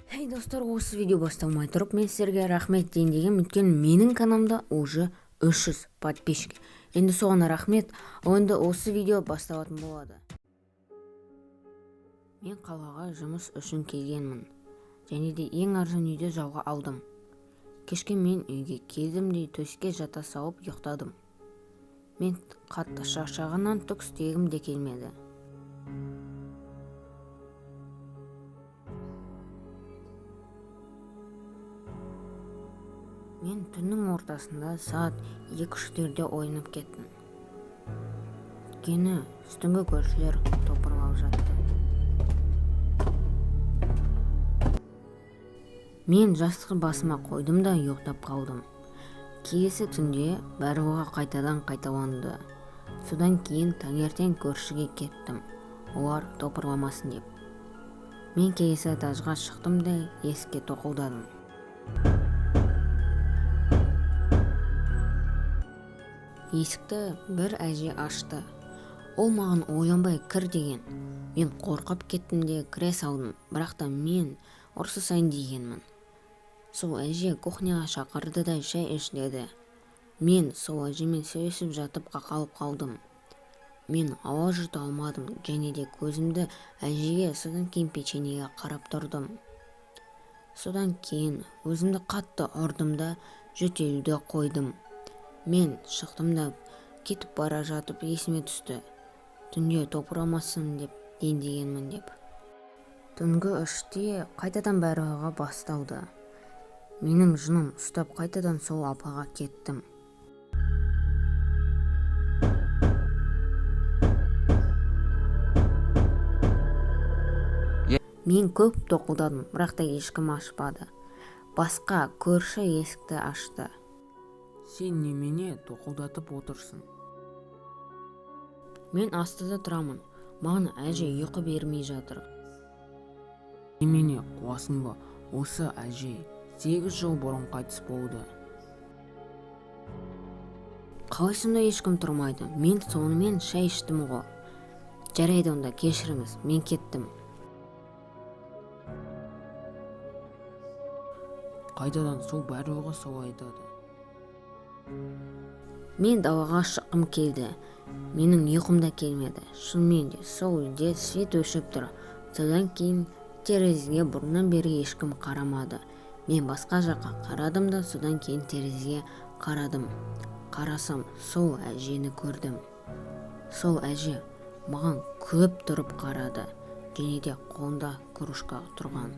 Хей, достар, осы видео басталмай тұрып, мен сіздерге рахмет дейін дегенмін, өйткені менің каналымда уже 300 подписчик. Енді соған рахмет. Енді осы видео басталатын болады. Мен қалаға жұмыс үшін келгенмін және де ең арзан үйді жалға алдым. Кешке мен үйге келдім де, төсекке жата салып ұйықтадым. Мен қатты шаршағаннан түк істегім де келмеді. Мен түннің ортасында сағат 2-3-терде оянып кеттім, өйткені үстіңгі көршілер топырлап жатты. Мен жастықты басыма қойдым да, ұйықтап қалдым. Келесі түнде барлығы қайтадан қайталанды. Содан кейін таңертең көршіге кеттім, олар топырламасын деп. Мен келесі этажға шықтым да, есікке тоқылдадым. Есікті бір әже ашты. Ол маған ойланбай кір деген. Мен қорқып кеттім де, кіре салдым, бірақ та мен ұрсысайын дегенмін. Сол әже кухняға шақырды да, шай іш деді. Мен сол әжемен сөйлесіп жатып қақалып қалдым. Мен ауа жұта алмадым және де көзімді әжеге, содан кейін печеньеге қарап тұрдым. Содан кейін өзімді қатты ұрдым да, жөтелуді қойдым. Мен шықтым да, кетіп бара жатып есіме түсті, түнде топырамасын деп дегенмін деп. Түнгі 3-те қайтадан барлығы басталды. Менің жыным ұстап, қайтадан сол апаға кеттім. Мен көп тоқылдадым, бірақ та ешкім ашпады. Басқа көрші есікті ашты. Сен немене тоқылдатып отырсың? Мен астыда тұрамын, маған әже ұйқы бермей жатыр. Немене, қуасың ба? Осы әже 8 жыл бұрын қайтыс болды. Қалай сонда ешкім тұрмайды? Мен сонымен шай іштім ғой. Жарайды онда, кешіріңіз, мен кеттім. Қайтадан сол, барлығы солай айтады. Мен далаға шыққым келді, менің ұйқым да келмеді. Шынымен де, сол үйде свет өшіп тұр. Содан кейін терезеге бұрыннан бері ешкім қарамады. Мен басқа жаққа қарадым да, содан кейін терезеге қарадым. Қарасам, сол әжені көрдім. Сол әже маған күліп тұрып қарады және де қолында кружка тұрған.